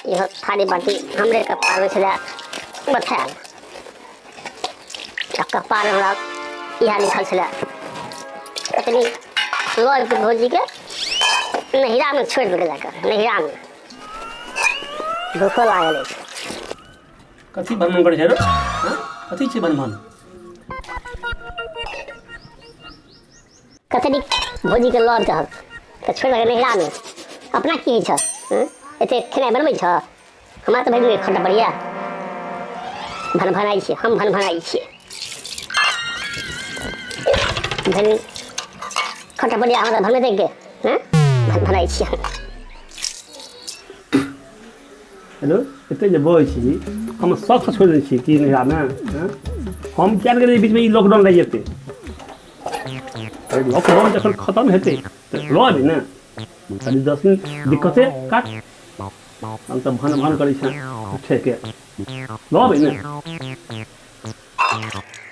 इहो थारी बाटी हमरे कपारमे छलै बथायल आ कपार हमरा इएह लिखल छलै एतनी लऽ अबितै भौजीके नैहरामे छोड़ि देलकै जाकऽ नैहरामे भूखो लागल अछि। कथी भनभन करै छै रो? हँ? कथी छै भनभन? कते नीक भौजीके लऽ अबितहक तऽ छोड़ि देलकै नैहरामे। अपना की होइ छह? हँ? एते खेनाइ बनबै छह? हमरा तऽ भरि दिन खटऽ पड़ैया। भनभनाइ छियै, हम भनभनाइ छियै। भरि दिन खटऽ पड़ैया हमरा तऽ भनबेतै के? हँ? भनभनाइ छियै हम। हेलो, एते जे बजै छी हम शौकसँ छोड़ि दै छी कि नैहरामे? हँ? हम किया ने गेलियै बीचमे ई लॉकडाउन लागि जेतै। अरे लॉकडाउन जखन खतम हेतै तऽ लऽ अबी ने, कनि 10 दिन दिक्कते काट। हम तऽ भन भन करै छेँ झूठेके, लऽ अबै ने।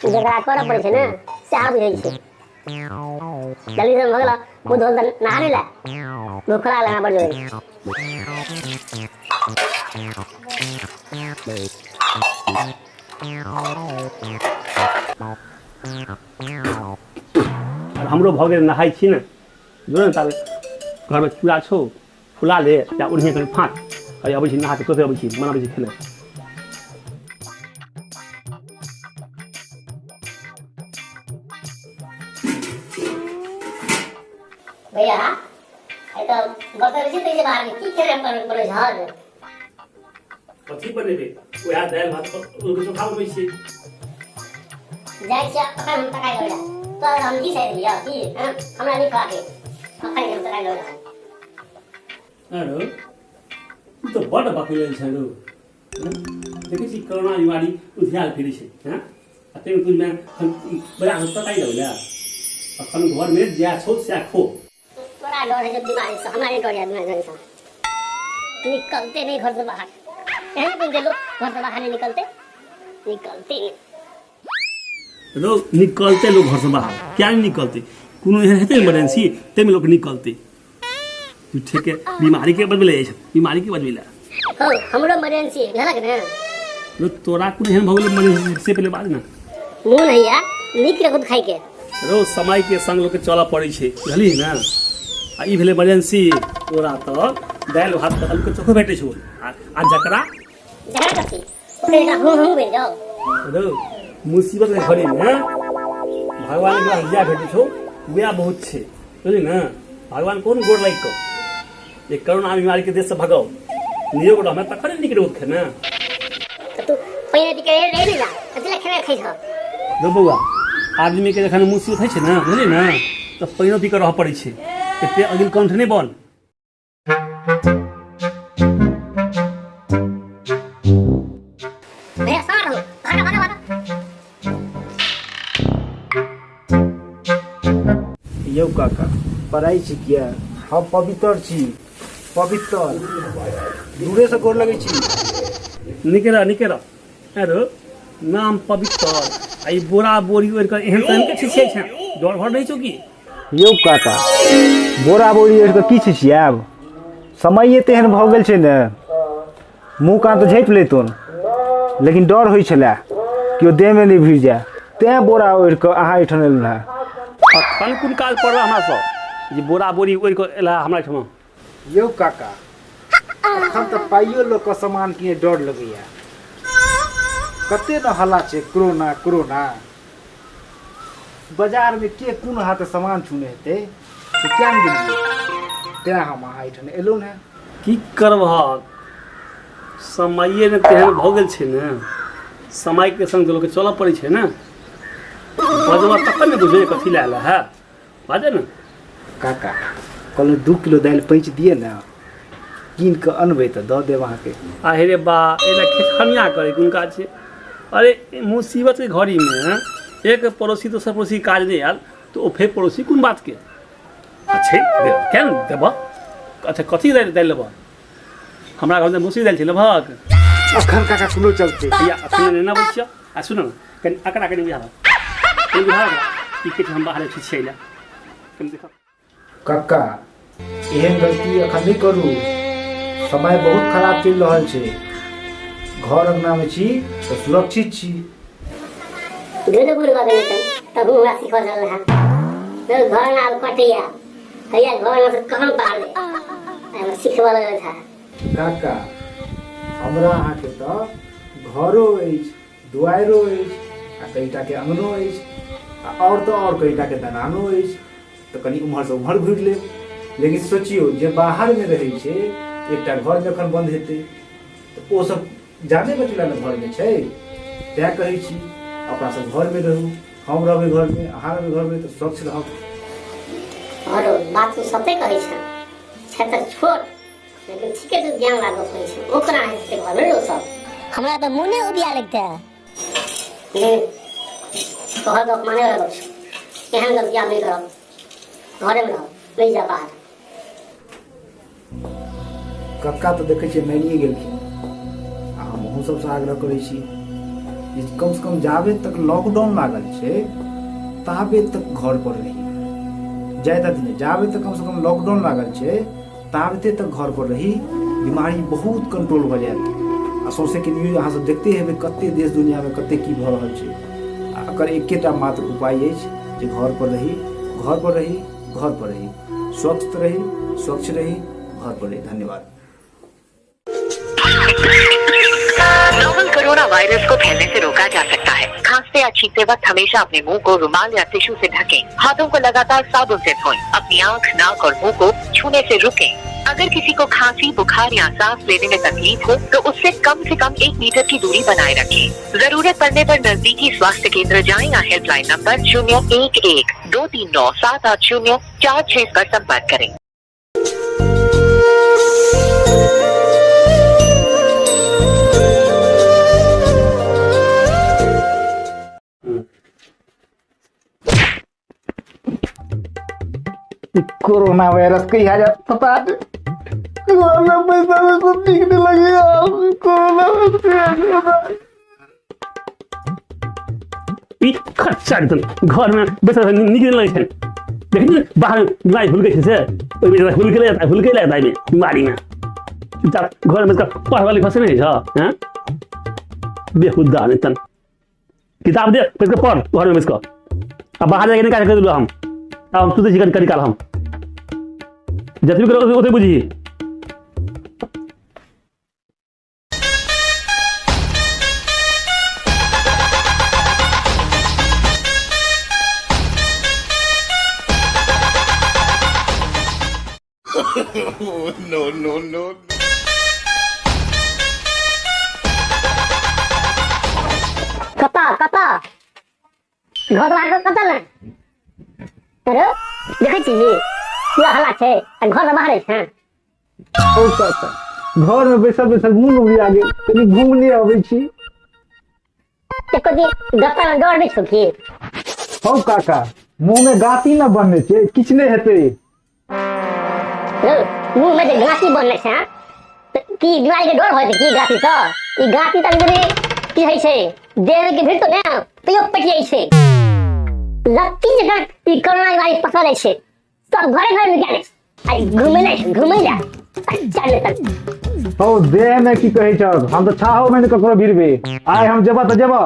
जकरा करऽ पड़ै छै ने सएह बुझै छै। जल्दी से भऽ गेल, मुँह धोल तऽ नहा नहि ले, भूख लागल हमरा बड़ जोर। आर हमरो भऽ गेल, नहाइ छी ने, जो ने ताबे घरमे चूड़ा छौ, फुला ले या ओन्हिए कनि फाँक। अरे अबै छी नहा के, तुरते अबै छी, बनाबै छी खेनाइ। भैया, आइ तऽ बर्तन बेसी दै छै बाहरमे, की खेनाइ बनबै छहक? कथी बनेबै, वएह दालि भात आलूके चोखा बनबै छियै। जाइ छियै अखन हम तरकारी लऽ। तोरा हम की सही दिअ की? हँ, हमरा नहि खुआ के, अखन हम तरकारी लऽ। अरे तू तऽ बड्ड बकलेल छै रौ। देखै छी कोरोना बीमारी उधियाल फिरै छै। हँ, आ ताहिमे तू बजा कऽ तरकारी लऽ, अखन घरमे जएह छौ सएह खो। तोरा डर है बीमारी से, हमरा नहीं डर है बीमारी से। निकलते नहीं घर से बाहर, एहन कोन लोग घर से बाहर नहीं निकलते, निकलते नहीं। लोग निकलते, लोग घर से बाहर क्या नहीं निकलते? कोनो एहन हेतै इमरजेंसी ताहिमे लोग निकलते? झूठे के बीमारी के बदले जाइ छै, बीमारी के बदले। हो, हमरो इमरजेंसी भेलक ने। रो, तोरा कोनो एहन भऽ गेल इमरजेंसी से पहिले बाज ने। मुँह नहीं है नीक रखू खाइ के। रो, समय के संग लोग के चलऽ पड़ै छै, बुझलिही ने? आ ई भेलै इमरजेंसी। तोरा तऽ दालि भात के आलू के चोखो भेटै छौ आ जकरा जकरा कथी ओकरे जकरा हुँ हुँ बनि जाओ। रो, मुसीबत के घड़ी में भगवान के पास जएह भेटै छौ वएह बहुत छै, बुझली ने? भगवान कोन गोर लागि कऽ जे कोरोना बीमारी के देश से भगाओ, नियोग रहमे तखन नीक रोग खेने। तऽ तू पहिने पी के रहि नहि जा, कथी लए खेनाइ खाइ छह? रो बौआ, आदमी के जखन मुसीबत होइ छै ने, बुझली ने, तऽ पानिओ पी कऽ रहऽ पड़ै छै। एते अगिल कंठ नहि बन। भैया, सार हो, भागा भागा भागा। यौ काका, पढ़ाइ छी किया? हम पवित्र छी, पवित्र। दूरेसँ गोर लगै छी। नीके रह, नीके रह। अरे नाम पवित्र आ ई बोरा बोरी ओढ़ि कऽ एहन तेहन के छिछियाइ छै, डर भर नहि छौ की? यौ काका, बोरा बोरी ओढ़ि कऽ की छिछियाएब? समये तेहन भऽ गेल छै ने, मुँह कान तऽ झाँपि लैतुन, लेकिन डर होइ छलै केओ देहमे नहि भिड़ जाय, तेँ बोरा ओढ़ि कऽ अहाँ एहिठाम एलहुँ हेँ। अखन कोन काज पड़ल हमरा सब जे बोरा बोरी ओढ़ि कऽ एला हमरा एहिठमा? यौ काका, अखन तऽ पाइयो लऽ कऽ सामान किने डर लगैया। कते ने हल्ला छै कोरोना कोरोना, बाजारमे के कोन हाथे सामान छूने हेतै से किया ने गेलियै, तेँ हम अहाँ एहिठाम एलहुँ हेँ। की करबहक, समये ने तेहन भऽ गेल छै ने, समयके संग तऽ लोकके चलऽ पड़ै छै ने। बजबऽ तखन ने बुझबै कथी लए एलऽ है, बाजऽ ने। काका, कहलहुँ 2 किलो दालि पैंच दिअ ने, कीन कऽ अनबै तऽ दऽ देब अहाँके। आहे रे बा, एहि खेखनिया करे कोन काज छै? अरे मुसीबतके घड़ीमे एक पड़ोसी दोसर पड़ोसी काज नहि आयल तऽ ओ फेर पड़ोसी कोन बातके छै? किया ने देबह? अच्छा, कथी दालि दालि लेबह? हमरा घरमे मौसरी दालि छै, लेबहक? अखन काका कोनो चलते। भैया, अखन नहि अबै छियौ। आ सुन ने, कनि अकरा कनि बुझा, कनि बुझा की कहै छै, हम बाहर छियै लए कनि देखब। कक्का, एहन गलती अखन नहि करू, समय बहुत खराब चलि रहल छै। घर अङ्गनामे छी तऽ सुरक्षित छी। दुनू बुढ़ भऽ गेलै तब हमरा सीखऽ चलल है। घर ना आब कटैया हैया, घर में से कहाँ पार दे सिखबऽ लगल था। काका, हमरा अहाँके तऽ घरो अछि, दुआरिो अछि आ कईटाके अङ्गनो अछि आ आओर तऽ आओर कईटाके दलानो अछि, तऽ कनि उम्हरसँ उम्हर घुरि लेब। लेकिन सोचियौ जे बाहरमे रहै छै, एकटा घर जखन बन्द हेतै तऽ ओ सब जाने बचला ने घरमे छै। तैँ कहै छी अपना सब घरमे रहू। हम रहबै घरमे, अहाँ रहबै घरमे तऽ स्वच्छ रहब। आओर बात तू सत्य कहै छै, छै तऽ छोट लेकिन ठीके तू ज्ञान लागल कहै छै। ओकरा हेतै घरमे रो सब। हमरा तऽ मोने उबिया लगतै। नहीं, तोहर गप माने वाला गप छौ। एहन गलती आब नहि करब। घरेमे रहब, नहि जा बाहर। कक्का तऽ देखै छियै मानिए गेलखिन आ हम अहूँ सबसँ आग्रह करै छी जे कमसँ कम जाबे तक लॉकडाउन लागल छै ताबे तक घर पर रही। जादा दिन नहि, जाबे तक कमसँ कम लॉकडाउन लागल छै ताबते तक घर पर रही, बीमारी बहुत कंट्रोल भऽ जायत। आ सौंसेके न्यूज अहाँ सब देखते हेबै, कते देश दुनियामे कते की भऽ रहल छै। आ एकर एकेटा मात्र उपाय अछि जे घर पर रही, घर पर रही, घर पर रही, स्वस्थ रही, स्वच्छ रही, घर पर रही। धन्यवाद। नोवल कोरोना वायरस को फैलने से रोका जा सकता है। खांसते या छींकते वक्त हमेशा अपने मुंह को रुमाल या टिश्यू से ढकें। हाथों को लगातार साबुन से धोएं। अपनी आंख, नाक और मुंह को छूने से रुकें। अगर किसी को खांसी, बुखार या सांस लेने में तकलीफ हो तो उससे कम से कम 1 मीटर की दूरी बनाए रखें। जरूरत पड़ने पर नजदीकी स्वास्थ्य केंद्र जाएं या हेल्पलाइन नंबर 011 239 780 46 पर संपर्क करें। कोरोना वायरस कहिया जात पता नहीं। कोरोना पैसा में सब दिखने लगे यार। कोरोना वायरस ई खर्चा एकदम घर में बैसल नीक नहि लगै छै। देखै छी बाहर बीमारी हुलकै छै से ओहिमे हुलकेले हुलकेले एहिमे बीमारीमे चुपचाप घर में पढ़बा लिखऽ से नहि छै। हैं बेहुदा नहि तन किताब दे बैस कऽ पढ़ घरमे बैस कऽ आ बाहर जाके नहि काज करि देलहुँ हम। आब हम सुतै छी कनि कनि काल, हम जतबी करब ओते बुझही। No, no, no. कतऽ कतऽ घर बाहर कतऽ ने? अरे देखै छी पूरा हल्ला छै आ घर से बाहर छै। ओ चाचा, घर में बैसल बैसल मुँह उबिया गेल, कनि घूमने अबै छी। एको दिन गप्पा में डर नहि छौ की? हौ काका, मुँह में गाती न बनने छै, किछु नहि हेतै। रौ, मुँह में जे गाती बनने छै तऽ की बीमारी के डर होइ छै की गाती सँ? ई गाती तऽ कभी की होइ छै देह के भीतर ने तैयो पटि जाइ छै। लत्ती जकाँ ई कोरोना बीमारी पसरै छै, सब घरे घरे में गेल छै। आई घूमे ले, घूमे ले चल चल। हौ देह में की कहै छौ, हम तऽ छाहो में ककरो भिड़बे। आइ हम जेबऽ तऽ जेबऽ।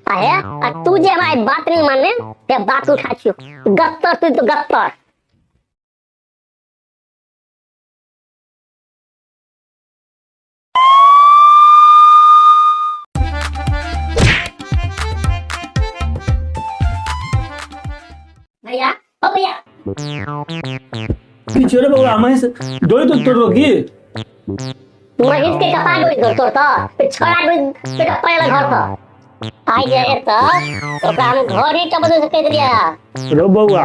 अहे आ तू जे हमारी बात नहीं मानने ते बात उठा छियो गत्तर, तू तो गत्तर। भैया, ओ भैया। की छियो रे बौआ महेश, डोरी तो तोड़लो की? महेश के कपार डोरी तोड़ तोड़ तो छोड़ा डोरी तो पड़ेला घर पर आई जे एत ओकरा हम घर ही टप दे कह दिया। रो बौआ,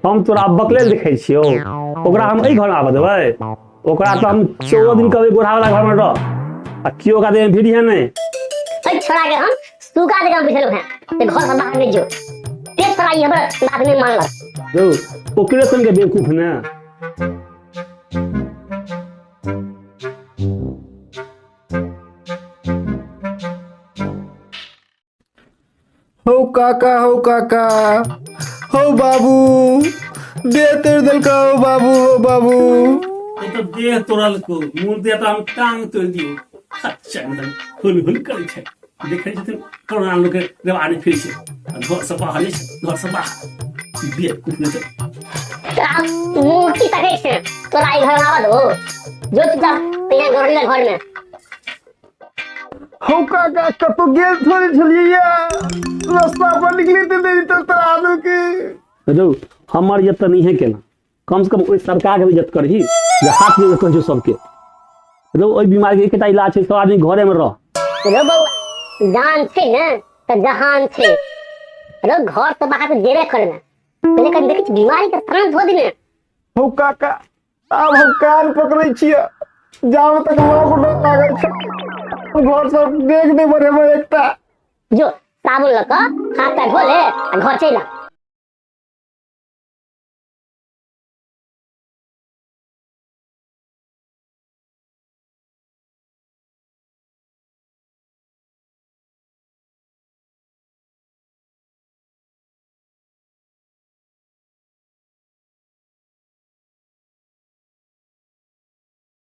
हम तोरा बकलेल देखै छियौ, ओकरा हम एहि घर आबऽ देबै? ओकरा तऽ हम 14 दिन कहबै गोढ़ा वाला घर में रह आ केओ ओकरा देह में भिड़ी है नहि। एहि छोड़ा के हम सुगा जगह बैठल हैं ते घर से बाहर नहीं जो ते छोड़ा ई हमर बात नहीं मानलक। रौ ओकरे संगे बेवकूफ ने। हौ काका, हौ काका, हौ बाबू, देह तोड़ि देलकौ बाबू हो बाबू। ओ तऽ देह तोड़लको, मुँह दे तऽ हम टांग तोड़ि दियौ। अच्छा मतलब हुल हुल करै छै, देखै छथिन कोरोना लोकके देवानी फिरै छै आ घरसँ बाहर नहि छै, घरसँ बाहर बेवकूफ नहि तऽ। तोरा मुँह की तकै छै? तोरा ई घर में आबऽ देबो? जो चुपचाप पहिने घर ले घर में। हौ काका, कतौ गेल थोड़े छलियै, रास्ता पर निकले तऽ देरी तऽ तोरा देलकै। रौ, हमर इज्जत तऽ नहिए केना, कम से कम ओहि सरकार के इज्जत करही जे हाथ जोड़ कहै छौ सबके। रौ, ओहि बीमारी के एकेटा इलाज छै, सब आदमी घरे में रह। रौ बौआ, जान छै ने तऽ जहान छै। रौ, घर से बाहर तऽ जेबे करना, पहिले कनि देखै छी बीमारी के शांत हो दिने। हौ काका, आब हम कान पकड़ै छियै, जामे तक लॉकडाउन लागल छै घर सब देख नहि बढ़ेबै एकटा। जो साबुन लऽ कऽ हाथ पैर धो ले आ घर चलि आ।